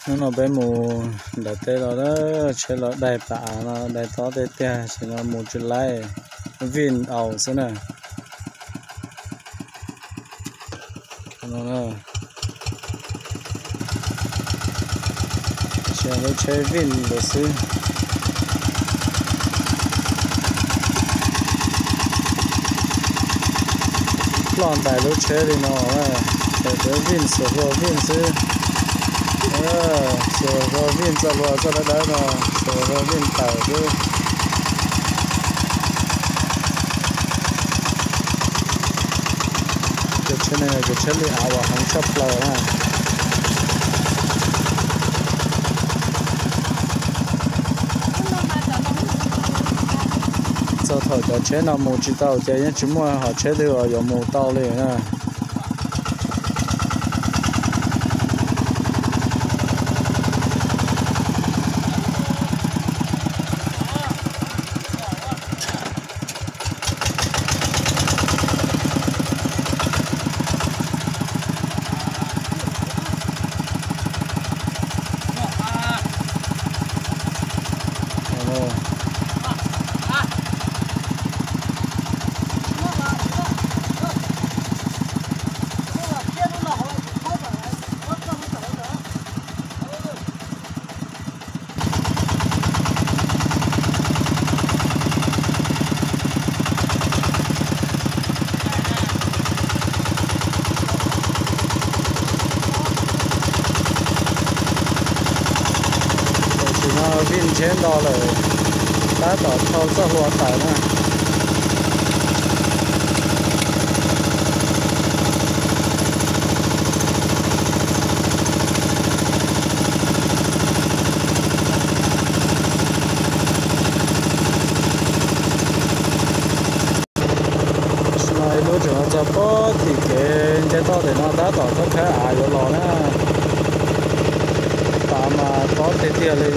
Hnub no peb mus nram teb los, tsheb los daig pas av no, daig tob tiag tiag, sim no mus tsis laib, vij aus xwb na. Lub tsheb vij lawm xwb. Ploj ntais lub tsheb li no, ces vij xuas hlua vij xwb. Xuas hlua vij txoj hlua txoj dawb dawb no, xuas hlua vij tawm xwb. Cov tsheb no yog cov tsheb li av uas heev tshaj plaws na. Txog thaum cov tsheb no mus tsis tau ces yeej tsis muaj hom tsheb twg uas yuav mus tau li na. Tam sim no vij tsheb nto lawm, tab tom thau txoj hlua tawm na. Tam sim no ib lub tseem los txog pem tim kev nce toj tim no tab tom thawb thawb av yuav los na. Pas mas tob tiag tiag li.